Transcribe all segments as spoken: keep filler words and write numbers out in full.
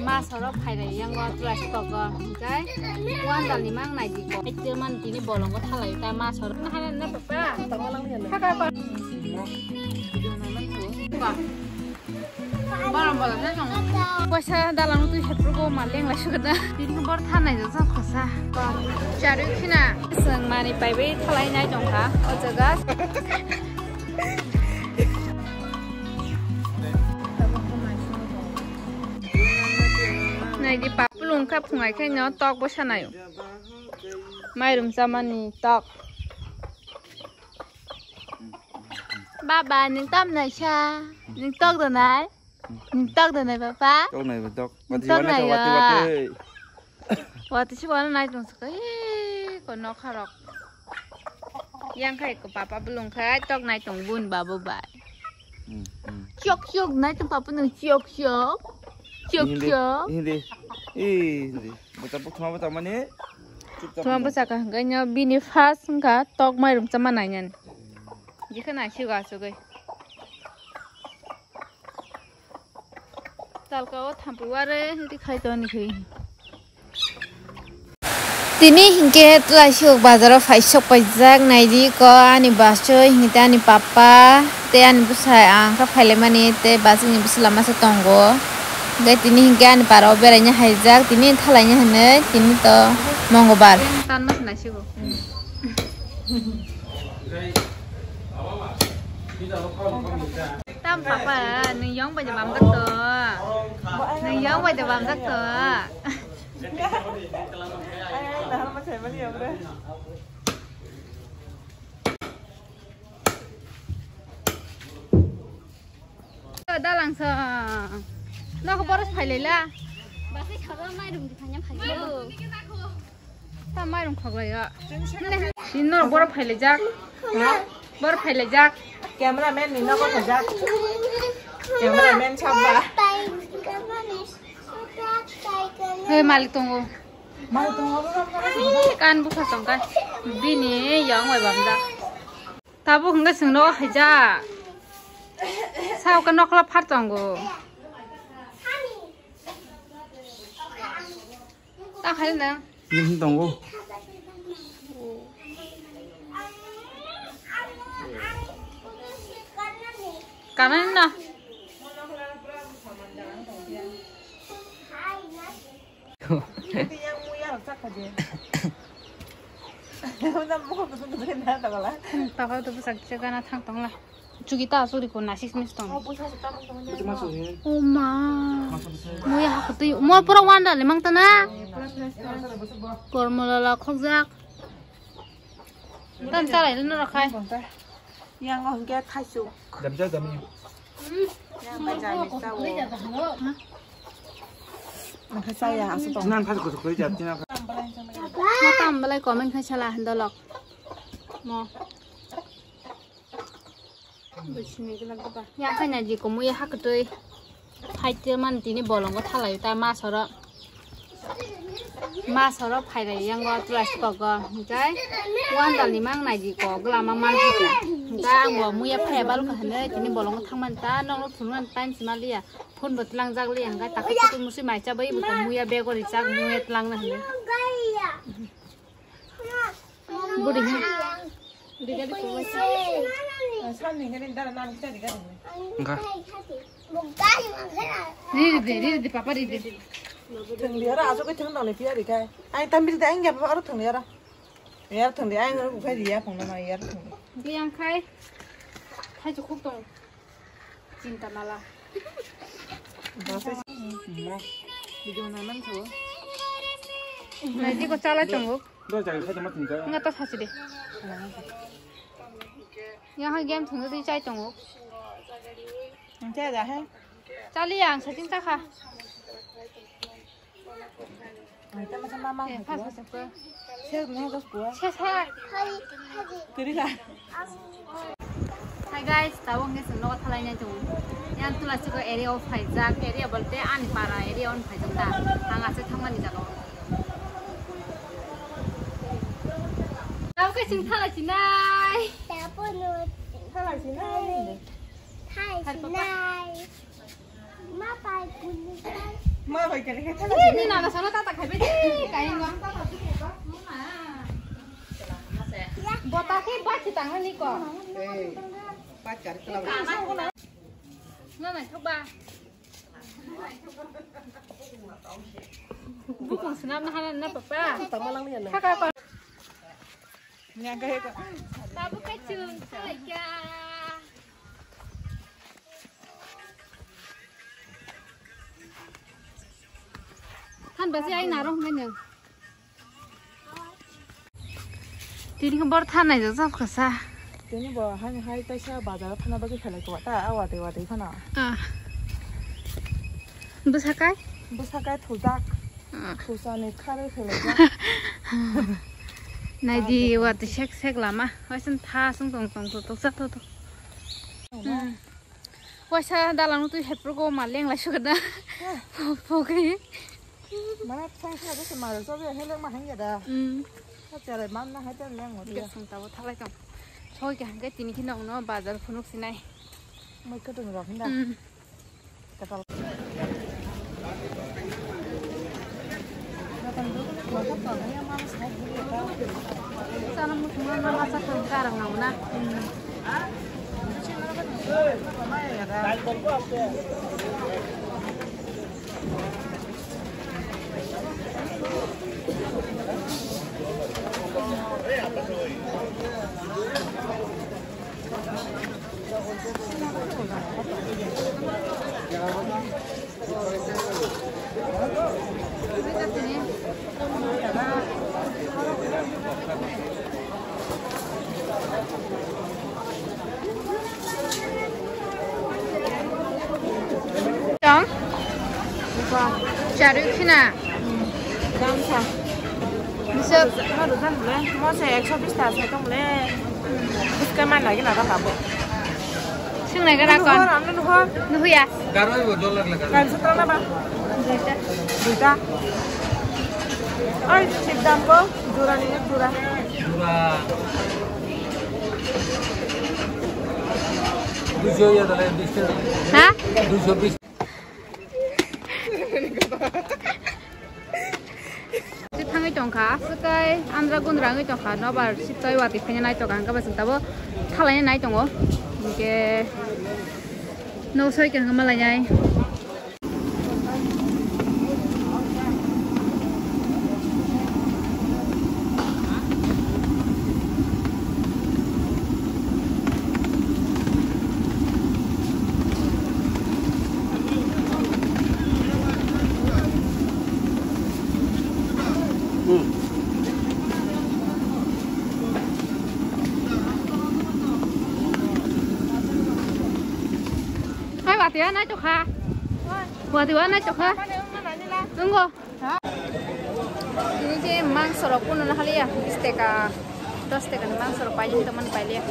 Ma soro phailai yango tulai kogo, hingkai wandal ni mang nai di ko. Ektir man tini bolongo thalai ta ma soro. Na hana na papa. Thaka ko. Ba. Borom borom na jong. Koisa dalang tu hepro ko maleng la sugar da. Tini bor thanai da sa khosa. Charu khina. Sang mani pai bai thalai nai jong kha. O jaga. Nai di papulung kha phungai khe no tok bo sanai. Mairum chamani tok. Baba, nung tam nai sa? Nung tok da nai? Nung tok da nai, papa? Tok nai ba tok. Nung tok nai ya? Wati si wana nai tong saka. He, ko nokharok. Yang khai ko papa bulung khai tok nai tong bun babu bai. Hmm, hmm. Chiok chiok nai tong papa nung chiok chiok. Chiok chiok. Hindi. Eh, hindi. Bota bok thuma bota mani. Thuma bota ka hangkai nyo bini first hangka tok mairum chama nai nyan. Jikha nai sigo asugoi. Talka o thampui ware hiti khai to ni khui. Tini hinkhe twlaisuk bazaro phaisok paijak naidi ko ani bachoi hinkhe ani papa tei ani bwsai ang khe phailaimani tei bachoi ni bwsala masa tongo. Hinkhe tini hinkhe ani parao beraina haijak tini thalaina hinwi tini to Mongobar. Tanma se naisigo. Tam papa, nung yong bai de bamjak to. Nung yong bai de bamjak to. Ai, ai, nahar ma chai mani yong re. Dalang sa. Nok boros phai laila. Basi khaba mai rum di phanya phai. Ta mairum khoklai ya. Ni norok borok phailaijak. Ha? Borok phailaijak. Cameraman ni nogo thajak. Cameraman sabba. Hei, malik tongo. Malik tongo, abo rom rom. Kan bukha tongka. Bini yang bai bamda. Tabuk hwnkhe chwngno haijak. Sao khe nokla phar tongo. Ta khai nang. Yin tongo. Kanan na. Tokol tu bwsak kisa gana thang tongla. Chuki ta suri ko nasik mis tong. Oh ma. Muya hakutui. Mo pura wanda le mang tana. Kormo lala khokjak. Tan chalai no rakhai. Yang o hingke thaisuk. Damjak dami. Yang bai jani sao. Angkhe saya asuk tong. Sinan thas kosok koi jat tina. Ma tam belai comment khai sala dolok. Mo. Bisini gelak ba. Yang khai na ji komo ya hakutui. Phaite man tini bolongo thalai ta ma soro. Ma soro phairai yango tulai sikogo. Hinkhe wandal ni mang nai ji kok lama man hika. Hinkhe ang bo muya phaya balu kha hwnwi tini bolongo thangmani ta nokno thumnani time sima liya. Phone bo tlangjak liya hinkhe takhe kutu musi mai chabai bo muya bego rijak muya tlangna hwnwi. Budi ha. Wngkha. Riri de, riri de, papa riri de. Thwng liya ro, aswk khe thwng tong le phiya ri khai. Ai tam riri de, ang ya papa aro thwng liya ro. Yar thwng de, ang aro buphai riya phung no ma yar thwng de. Biyang khai. Thai chu khuk tong. Chinta mala. Video na nang tho. Nai di ko chala tongo. Do jang khai tama tingka. Nga to sasi de. Yang ha game thung di chai tongo. Ang cha ja he. Chali yang sa chinta kha. Hi guys, tabuk hwnkhe chwng nogo thalainai tongo. Yang tula chikon area o phaijak, area bolte ani para area o phaijak ta. Ang aswk thangmani jaga o. Tabuk khe chwng thalai sinai. Thalai sinai. Thalai sinai. Ma pai kuni pai. Ni nana sono tata khaibe de, kaingo. Bota khe baki tangani ko. Na nai thok ba. Bukung swnam na hana na papa. Tama lang ni na. Thaka ko. Nyangka he ko. Babu kachung, salaika. Han basi ai naro hwnwi nang. Tini khe bor thanai jajak kasa. Tini bo hani hai taisa bazar thana bagwi khalai ko ta, a watwi watwi phano. Ah. Bwsakai? Bwsakai thujak. Ah. Thusani kharwi khalai ko. Naidi watwi sek sek lama. Waisang tha sung tong tong tong tong sa to to. Hmm. Waisa dalang twi hepro ko ma leng lai sukada. Pokri. Mana thang sa ko ma so be hele ma hang ya da. Hmm. Ka chale mam na hai ta leng mo ya. Sung ta bo thalai tong. Soi ka hang ke tini khe nong no bazar phunuk sinai. Mai ka tung rok hinda. Hmm. Katal. Sana mutungan masa kang karang nong na. Hmm. Tong? Charwi khina. Dam sa. Bisa. Masa ekso bis ta sai tong le. Buska man lagi na ka labo. Sing na gara kon. Nuhor, anu nuhor. Nuhuya. Garoi bo dol lag lag. Kan sutra na ba? Duita. Duita. Ai, sip dam ko, jura ni jura. Jura. Duiso ya dale, duiso. Ha? Duiso bis. Thangwi tongkha, aswk kai andra gundra wngwi tongkha, nobar sitoi watwi phaina nai tongkha, hwnkhe bo chwng tabo salaina nai tongo, hwnkhe nok soi khe hwnkhe malainai. Hai, watwi ya, nai tokha. Watwi ya, nai tokha. Nungo. Ini je mangso rok kuno na haliya, bis taka, dos taka ni mangso rok paijak, teman pailiya.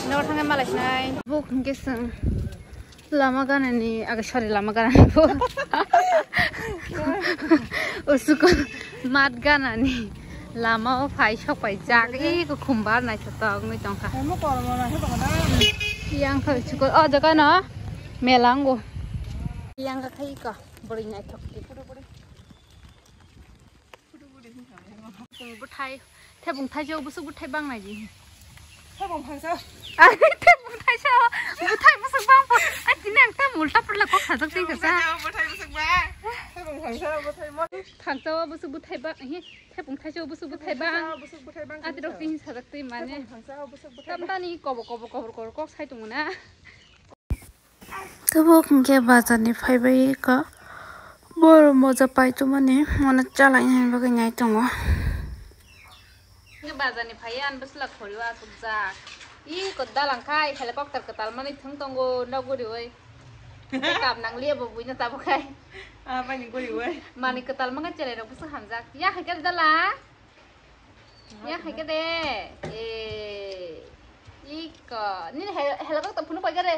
Nor thangai malai sinai. Buk hingke seng. Lama ganani, aga, sorry, lama ganani bo. Usuko mat ganani lama o phai sok pai jak, i ko khumbar nai sa tong ni tongkha. Emo kormo na he tongna. Yang kha usuko, o jaga no melango. Yang kha iko bori nai thok. Bwthai, thebung thaisa o bwswk bwthai bang nai di. Thebung thaisa. Ai, thebung thaisa o bwthai bwswk bang pha. Ai, tini ang tam ulta pulta kok sajak tei kasa. Thebung thaisa o bwthai bwswk bang. Thebung thaisa o bwthai mo. Thaisa o bwswk bwthai bang, hi, thebung thaisa o bwswk bwthai bang. Thebung thaisa o bwswk bwthai bang. Ati rok tini sajak tei mane. Thebung thaisa o bwswk bwthai bang. Tam tani kobo kobo kobo kobo kok sai tongna. Tabuk hwnkhe bazar ni phaibai kha borok moja paitwmani mano chalai bagwi nai tongo. Bazar ni phaiya ani bwswla khori o achukjak. Ih, ko dalang khai helicopter kwtal manwi thwng tongo noguriwi. Kap nangliya bo buino tabuk khai. Ah, bani guriwi. Manwi kwtal mangkha chelai rok bwswk hamjak. Ya hai khe dala. Ya hai khe de. Eh. Iko. Nini hel-, helicopter phunuk pai khe de.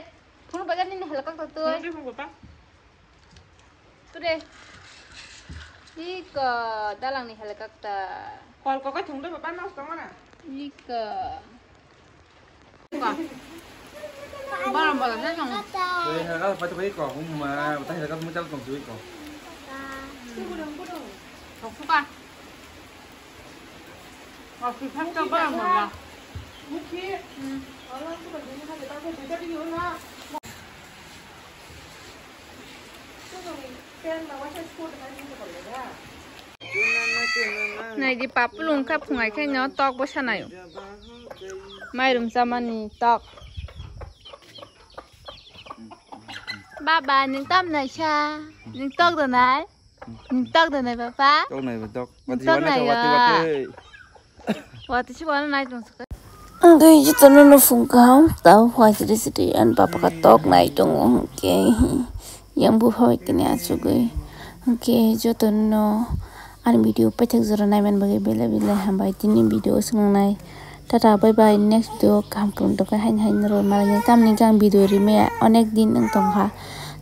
Phunuk pai khe nini helicopter twi. Phunuk twi phunuk pa. Twi de. Iko. Dalang ni helicopter. Kol kokoi thung de papa nos tong na. Iko. Iko. Bara bara de tong. Twi helicopter pai to iko. Umma, ta helicopter muchal tong twi iko. Naidi papulung kha phungai khe no tok bwsa naio. Mairum chamani tok. Baba, nwng tam naisa? Nwng tok donai? Nwng tok donai, papa? Tok nai ba tok. Nwng tok nai ba? Wati si wano nai tong saka. Ang dui jito no no phung kaham, tau hwai sidi sidi an papa ka tok nai tongo hwnkhe. Yang buphang bai kini achugwi. Hwnkhe jotono ani video paithak jora naiman bagwi belai belai hambai. Tini video swngnai. Tata bye bye, next video kaham kwrwng tongkha haino haino rw malai tamni khe ang video rimaya onek din wng tongkha,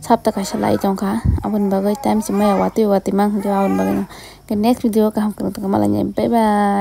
sapta kaisa lai tongkha, aboni bagwi time se maya watwi watwi mang hwnkhe aboni bagwi next video kaham kwrwng tongkha malai bye bye.